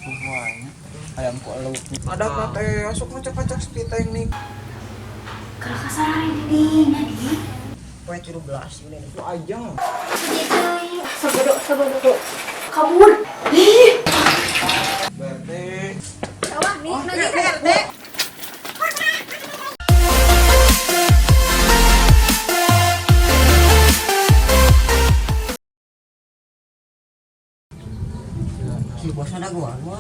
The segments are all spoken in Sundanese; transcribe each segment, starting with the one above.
Semuanya. Ayam ku eluk. Ada teh asup ngacak-ngacak sepiteng nih. Kalau kasar ini di Poe 17 ini. Lu aja. Sabodo, sabodo. Kabur. Ih. Berarti Sawah nih, nanti RT. Si bos ada gua mah.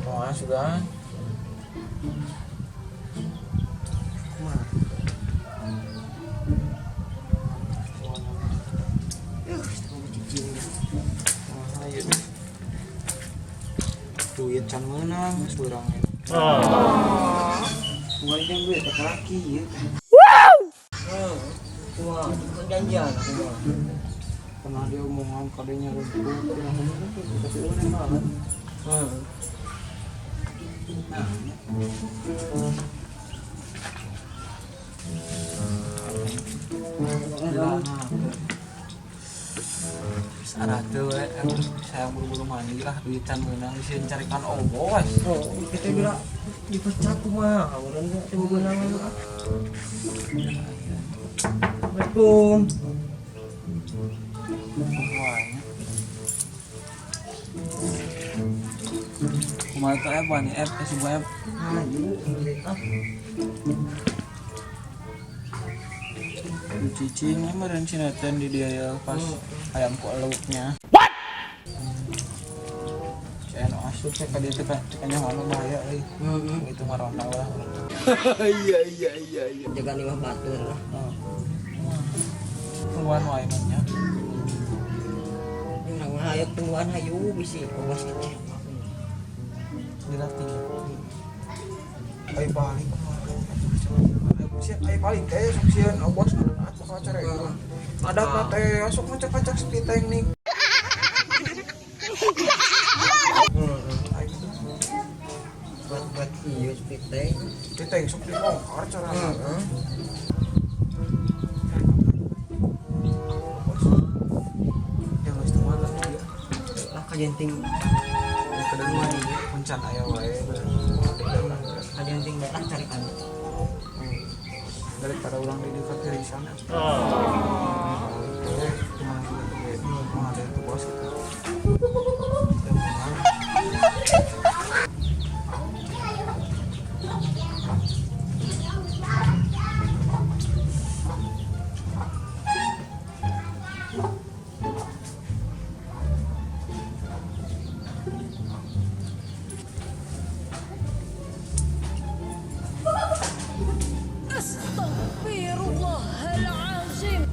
Wah, sudah. Kumaha? Tunggu cicing. Wah, ayo nih. Duit can meunang geus beurang. Oh. Gua yang duit teh laki ieu. Kumaha? Janjian kumaha? Pernah dia omongan kadenya rumput, pernah ngomong tapi eueuh banget. Heeh. Nah, arah tuh we, saya buru-buru mandi lah, duit can meunang sieun carikan obos. Oh, kita bilang dipecat kumaha? Urang teh teu beunang ah. Assalamualaikum. Semuanya. Kumaha tuh Eb, wani Eb, sebuah Eb. Ayo, ah. Cicing meureun sineten di dia ya pas ayam ku eluknya. What? Cek asup cek ka dieu teh kanya anu bahaya euy. Heeh. Itu ngaronda lah. Iya. Jaga nih mah batur lah. Tungguan wae mah nya. Urang mah hayu tungguan hayu bisi awas kecil. Dilatih. Ayo balik kemarin. Ayo balik teh sok sieun obos bakal cari. Ada teh asup ngacak-ngacak sepiteng nih. Heeh. Ayo gitu. Buat ieu teh. Sepiteng sok dibongkar cara. Heeh. Yang geus teu lah dia. Lah kajenting Kedua nih, puncan aya wae. kajenting lah carikan. Daripada ulang di kirisan. Cuma ada itu bos gitu. Yang menang. Astaghfirullahalazim.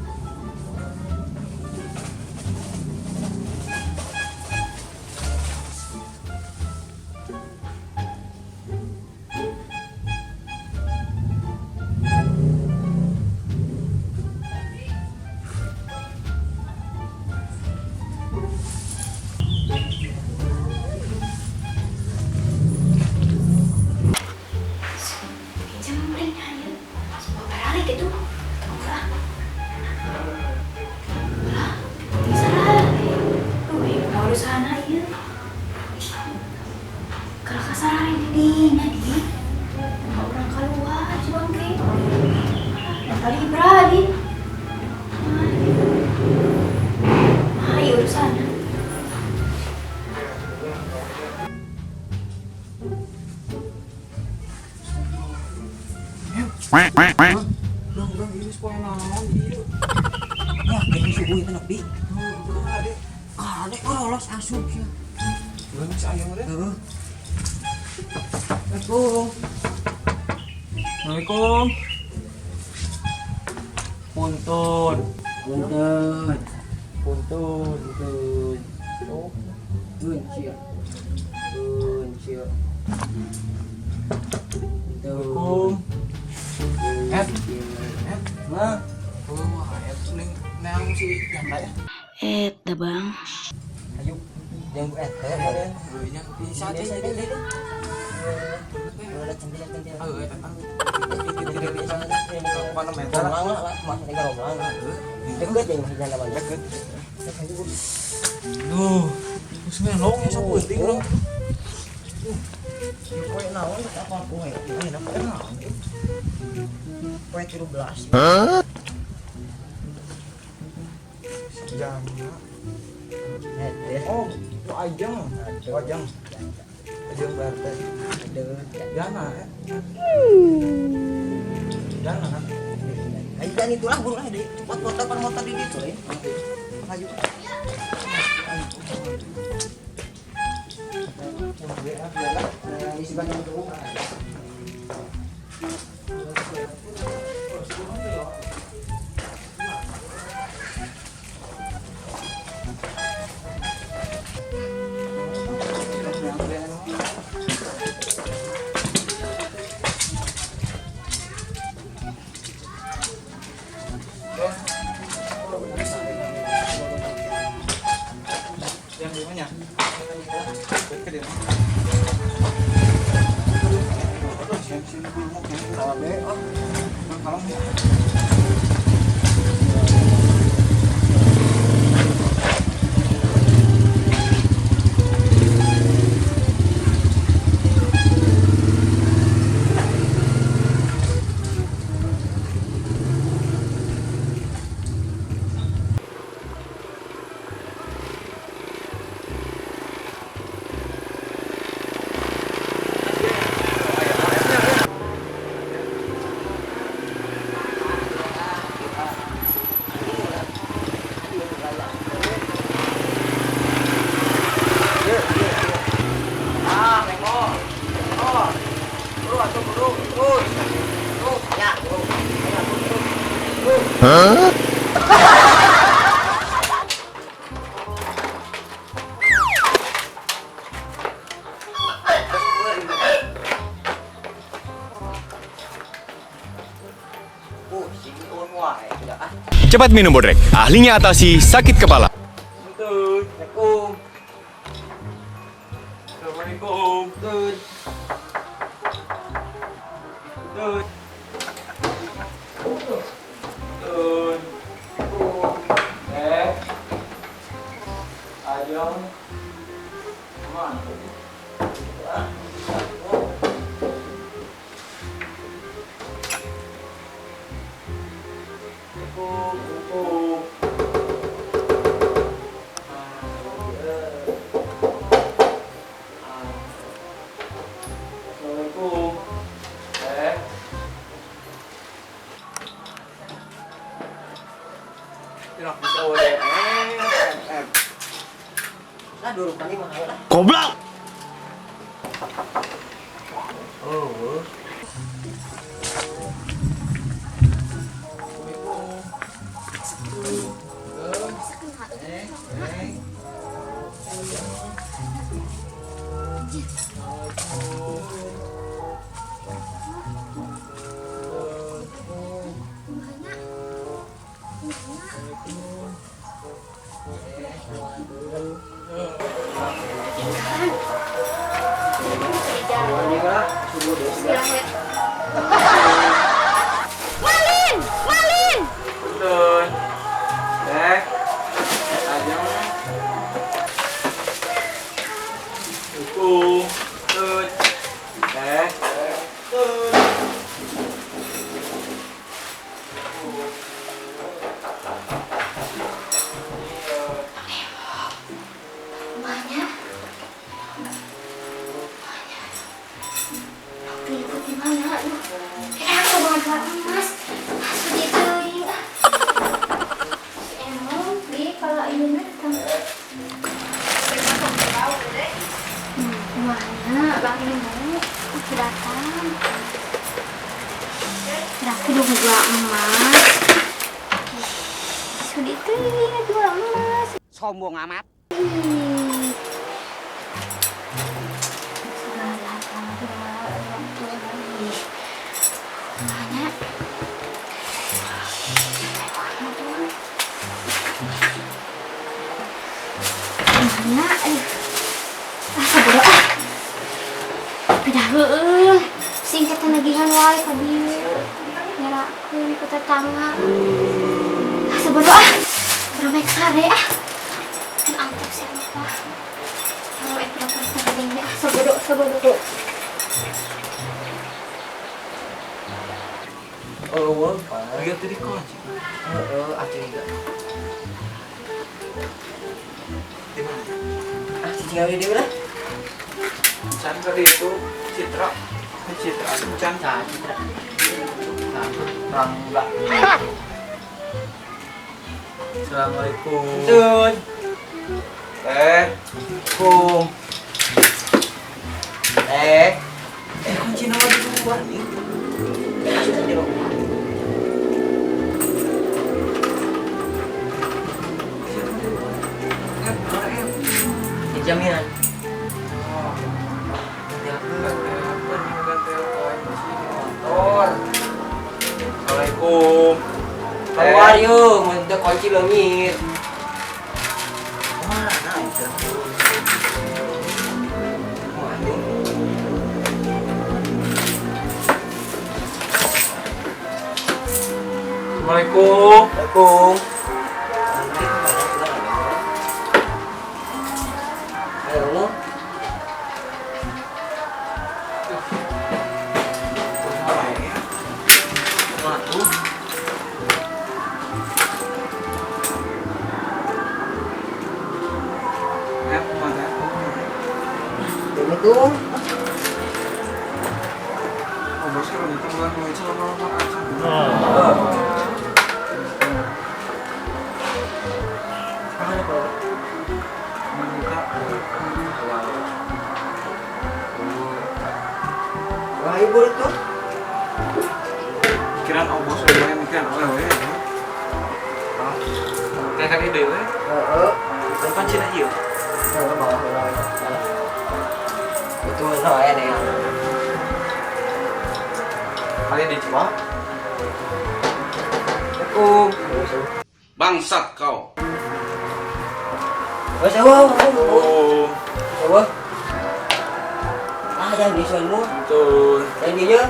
Pinjam belinya ya. Sebuah barang gitu. Enggak. Lah, bisa lah. Duh, ibu mau sana ya. Kalau kasar ini di orang keluar si bangke. Tali berani. Ayo urusan. Dong, ini sekolah naon ieu. Ya, kayak subuh itu nepi. Ade. Kade lolos asup sia. Geus aya meureun. Heeh. Assalamualaikum. Assalamualaikum. Punten. Punten. Punten. Punten. Oh, Tun sia. Tun sia. Assalamualaikum. Ed. Ed. Mah, Oh, Ed ning neang si janda ya. Eh, dah bang. ayo yang bu eta ya. Heuh nya bisa aja jadi. Udah centil centil. Heuh eta tang. Mana meter lah. Romlang lah, masih tiga romlang. Deket ya masih jalan Deket. Deket. Duh, geus ngelong ya saeutik urang. Naon apa poe? Ayeuna poe naon? Poe 13. Jam. Eh, Oh, wajang. Wajang. Wajang BRT. aduh. Jangan ya. Jangan kan. Ayo dan itulah buru lah di cepat motor pan motor di ditu ya. Maju. Isi banyak dulu. Yang di mana? Ke dia. Kalau Ah, lengo. Lengo. Buru atuh buru. Terus. Terus ya, buru. Ya, buru. Terus. Pusing turun wae tidak ah. Cepat minum Bodrek, ahlinya atasi sakit kepala. Betul. Assalamualaikum. Assalamualaikum. Betul. Betul. Betul. Eh. Ajeng. Mana? Assalamualaikum. Assalamualaikum. Eh. Tidak bisa ODM. M. Lah dulu kali mah lah. Goblok! Oh. Eh, eh. Malin! Malin! Betul. Eh. Ajeng. Assalamualaikum. Betul. Eh. Betul. Banyak. Waktu ikut di mana? Aduh. Kira aku banget emas. Sedih teuing ah. Si Emong di kalau ini datang. Mana Bang Emo aku datang. Kira aku udah dua emas. Ih, sedih teuing dua emas. Sombong amat. Ih. Segala ih. Banyak. Mana? Aduh. Ah, sabar ah. Pindah heueuh. Singkatan nagihan wae ka dieu. Nyerakeun ku tetangga. Ah, sabar ah. Ramai sare ah. Kan antep sih apa. Kalau pura-pura tadi ah, sabodo sabodo. Oh, Lihat tadi kunci. Heeh, ah curiga. Di mana? Ah, cicing aja deui lah. Can tadi itu Citra. Citra Can. Nah, Citra. Nah, Rangga. Assalamualaikum. Tun. Eh, Kum. Eh, kunci nama di luar nih. asup aja lo. Mana em? Ya, jaminan. Oh, Ya. telepon juga telepon kunci di motor. Assalamualaikum. Keluar yuk, mun teu kunci leungit. Mana itu? Mana? Assalamualaikum. Assalamualaikum. Ayo lo. Mana ya? Waduh. Em, mana? Assalamualaikum. Oh, bos kalau gitu bulan duit sama lama aja. Mana kalau? Minta. Wah, ibu itu. Pikiran oh bos, lumayan mikiran oh ya. Kayak kali dewe. Heeh. Kan Cina iya. Heeh, bawah bawah. Itu no ya nih. Kali di Cina. Assalamualaikum. Bangsat kau. Wes, wah, wah, Oh, wah. Ah, jangan di sana. betul. Jangan di je.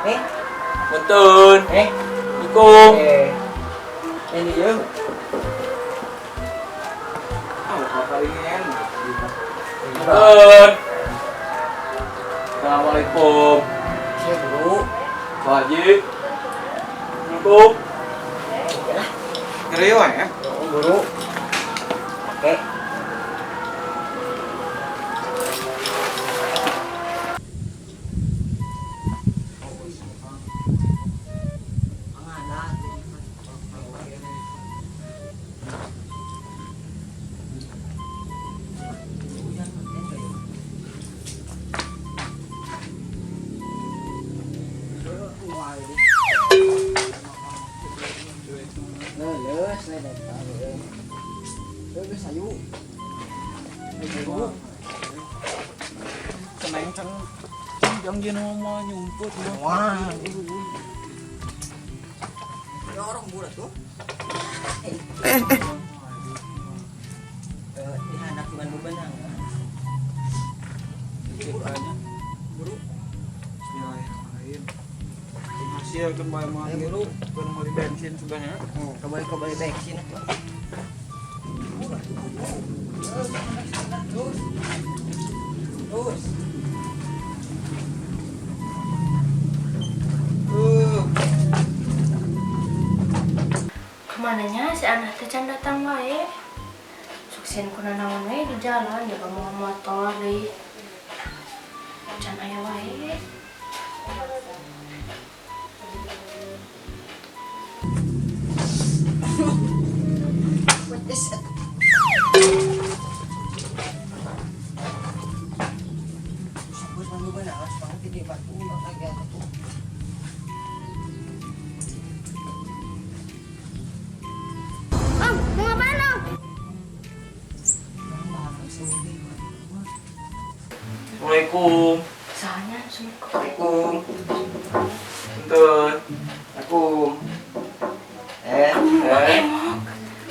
Eh, Betul. eh. Assalamualaikum. Eh. Jangan di je. Ah, bakal kalian. Betul. Assalamualaikum. Siap dulu. Pak Haji. Assalamualaikum. Ya lah. Ngeri ya? Oh, guru. Oke. Seneng ceng jang dia mau nyumput. Wah. Ya orang bulat tuh. Eh. Di anak cuman bebenang. Buru. Bismillahirrahmanirrahim. Hasil kan bae mah Ayo, buru. Kan beli bensin sebenarnya. Kembali bensin. Terus. Terus. Kemananya si anak teh can datang wae. Suksin kuna naon we di jalan jaga mau motor deui. Can aya wae. What is it? Bus mangga benar, semangat di batu lagi tuh. Om, mau ngapain om? Assalamualaikum. Soalnya Assalamualaikum. Assalamualaikum. Betul. Assalamualaikum. Aduh, emok.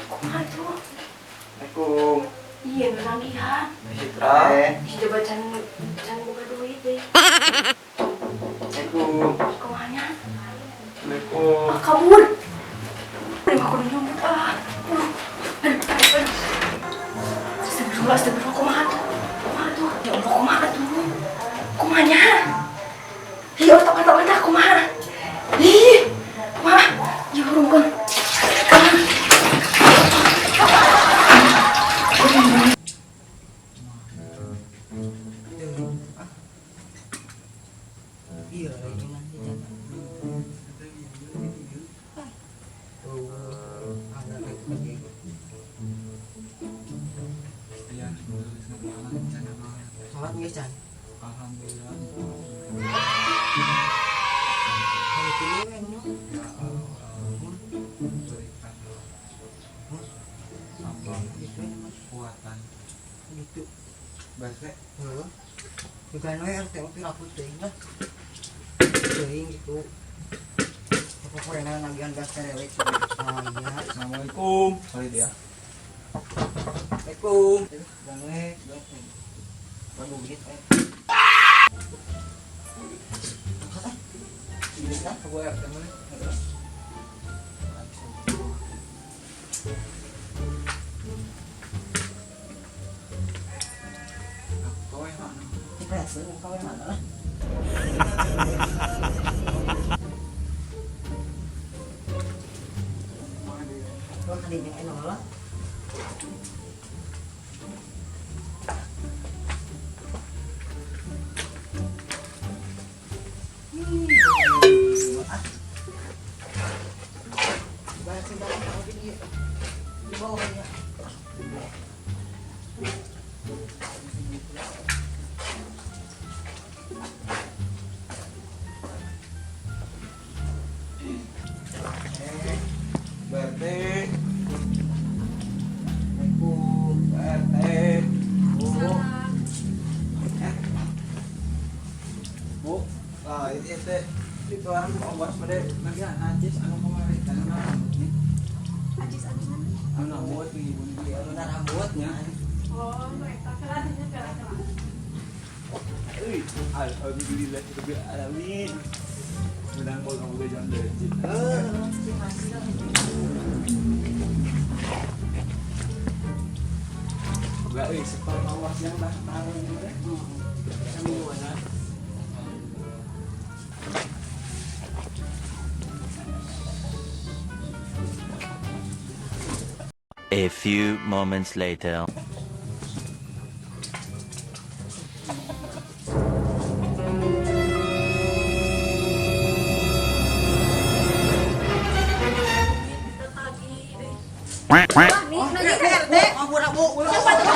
Kumaha tuh? Assalamualaikum. Iya, nu nagihan. Citra. Ih, coba can can boga duit deh. Assalamualaikum. Kumahanya? Assalamualaikum. Ah, kabur. Aduh, aku udah nyumput ah. Aduh, aduh, aduh. Astagfirullah, astagfirullah, kumaha tuh? Kumaha tuh? Ya Allah, kumaha tuh? Kumahanya? Salat geus can. Alhamdulillah. Hari ini we nya. Ya Allah, berikanlah hamba Gitu ya mah. kekuatan. Gitu. Berarti Heeh. Bukan we RT mah piraku teuing lah. Teuing gitu. Pokoknya nagihan gas terewek saya. Assalamualaikum. Sorry dia. Assalamualaikum. Bang we, bang. Bang duit eh. Ini kan aku RT mana? Kau yang mana? Dipres, kau yang mana lah? Mana dia? Kau kadinya enak lah. Di bawah ya. BRT. Assalamualaikum BRT. Bu. Bu, ah ini teh itu orang obat pada nagihan acis anu kemarin anu rambutnya. Ajis anu mana? Anu rambut di ibu dia Anu rambutnya. Oh, mereka kelasnya kelas. Euy, alhamdulillah rabbil alamin. Menang gol kamu ge jalan legit. Eh, masih lah. Enggak euy, setor awas yang dah tahun teh. Semingguan. A few moments later. Nih, nanya ke RT. Oh, bu, bu. Siapa tuh?